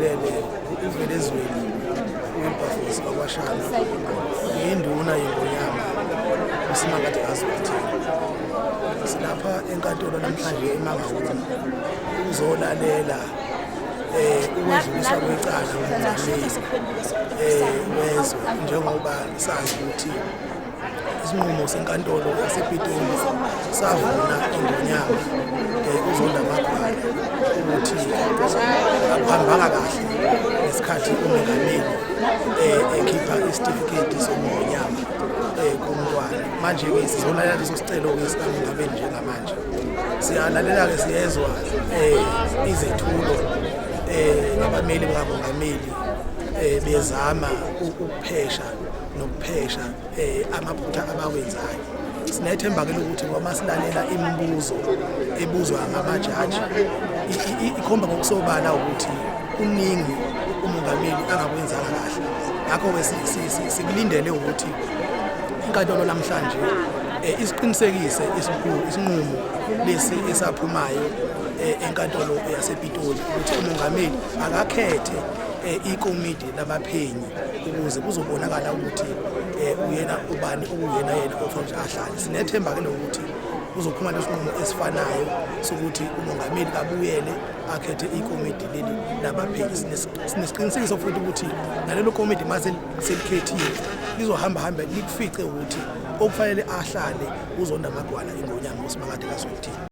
Ngibingelele uVelezweni uWilberforce wakwaShana, ngiyinduna yeNgonyama uSimakade kaZwelithini. Silapha enkantolo namhlanje eMangaung ukuzolalela ukwedluliswa kwecala nguMongameli wezwe, njengoba sazi ukuthi isinqumo senkantolo yasePitoli savuna iNgonyama uZonda Magwala ukuthi akuhambanga kahle ngesikhathi umengameli ekhipha isitifiketi sobuNgonyama kumntwana. Manje-ke sizolalela leso sicelo-ke sikamongameli. Njengamanje siyalalela-ke, siyezwa izethulo ngabameli bakamongameli bezama ukuphesha nokuphesha amaphutha abawenzayo. Sinethemba-ke lokuthi ngoba silalela imibuzo ebuzwa ngamajaji, ikhomba ngokusobala ukuthi kuningi umongameli angakwenzanga kahle. Ngakho-ke sikulindele ukuthi inkantolo namhlanje isiqinisekise isinqumo lesi esaphumayo enkantolo yasePitoli ukuthi umongameli akakhethe ikomidi labaphenyi ukuze kuzobonakala ukuthi uyena ubani okuyena yena ofanele ahlale. Sinethemba-ke lokuthi kuzophuma lesinqumo esifanayo sokuthi umongameli kabuyele akhethe ikomidi leli labaphenyi. Sinesiqinisekiso futhi ukuthi nalelo komidi uma selikhethiwe lizohamba hambe likufice ukuthi okufanele ahlale uZonda Magwala, iNgonyama uSimakade kaZwelithini.